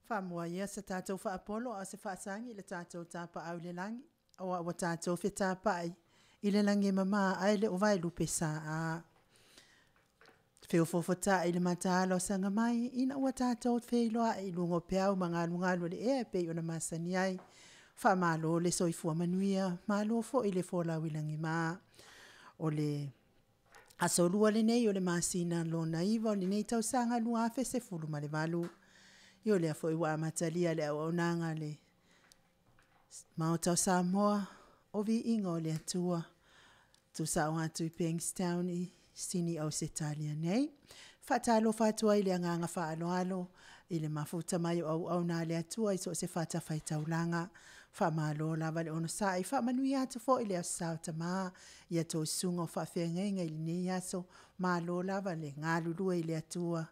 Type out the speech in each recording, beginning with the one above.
Faamoa ia se tatou faapolo a o se faasagi i le tatou tapaau i le lagi, aua ua tatou fetapai i le lagi e mama ae le o vaelupe-sa-a. Feofoofotai le mataala o sagamai ina ua tatou feiloai i luga o peau ma galugalu o le ea e pei ona masani ai. Faamalo le soifua manuia, malo foi le folau i lagima. O le Aso Lua lenei o le masina lona 9 o lenei tausaga 2018. Ia o lea foi ua amatalia le auaunaga a le Maota o Samoa, o viiga o le Atua. Tuusao atu i Bankstown i Sini Ausetalia nei. Faatalofa atu ai i le agaga faaaloalo i le mafuta mai o auauna a le Atua i so o se fatafaitaulaga. Faamalo lava le onosai, faamanuia atu foi i le Aso Sa o Tama i a outou Susuga o Faafeagaiga i lenei aso, malo lava le galulue i le Atua,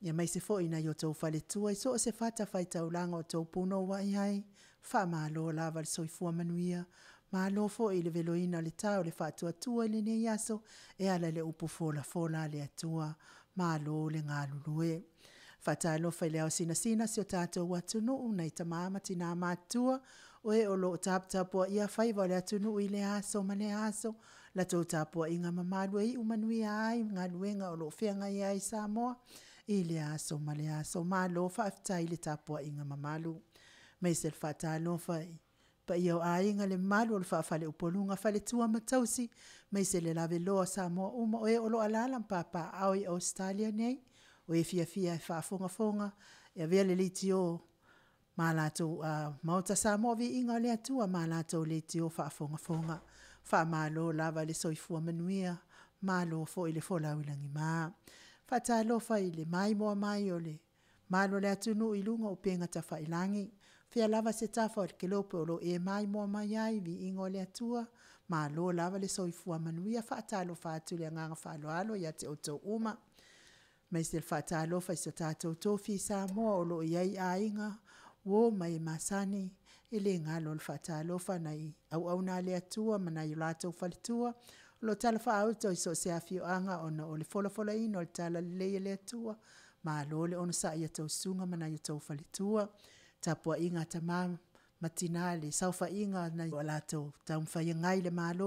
aemaise foi nai o outou faletua i so o se fatafaitaulaga o outou punouai ai, faamalo lava le soifua manuia, malo foi le veloina o le ta o le faatuatua i lenei aso e ala i le upu folafola a le Atua. Malo le galulue. Faatalofa i le ao sinasina o si o tatou atunuu, nai tama ma tina matutua, o e o lo o taputapuaia faiva o le atunuu i lea aso ma lea aso, la outou tapuaiga mamalu e iu manuia ai galuega o lo o feagai ai Samoa i lea aso ma lea aso. Malo faafetai le tapuaiga mamalu. Aemaise le faatalofa i paia o aiga, le mamalu o le faa-faleupoluga, faletua ma tausi, aemaise le lavaloa o Samoa uma o e o lo o alaala ma papaaao i Ausetalia nei, o e fiafia e faafogafoga e avea le leitio ma latou Maota Samoa Viiga o le Atua ma latou leitio faafogafoga. Faamalo lava le soifua manuia, malo foi le folau i lagima. Faatalofa i le maimoa mai o le mamalu o le atunuu i luga o upega tafailagi, fea lava se tafa o le kelope o lo o e maimoa mai ai, viiga o le Atua, malo lava le soifua manuia. Faatalofa atu i le agaga faaaloalo ia te outou uma. Aemaise le faatalofa i so tatou tofi Samoa o lo o i ai aiga, uo ma e masani, e le galo le faatalofa i nai auauna a le Atua ma nai o latou faletua o lo o talafaauto i so o se afioaga ona o le folafolaina o le Talalelei a le Atua. Malo le onosai i a outou susuga ma nai o outou faletua. Tapuaiga a tama ma tina i le saofaiga a latou taumafaiga i le Malo.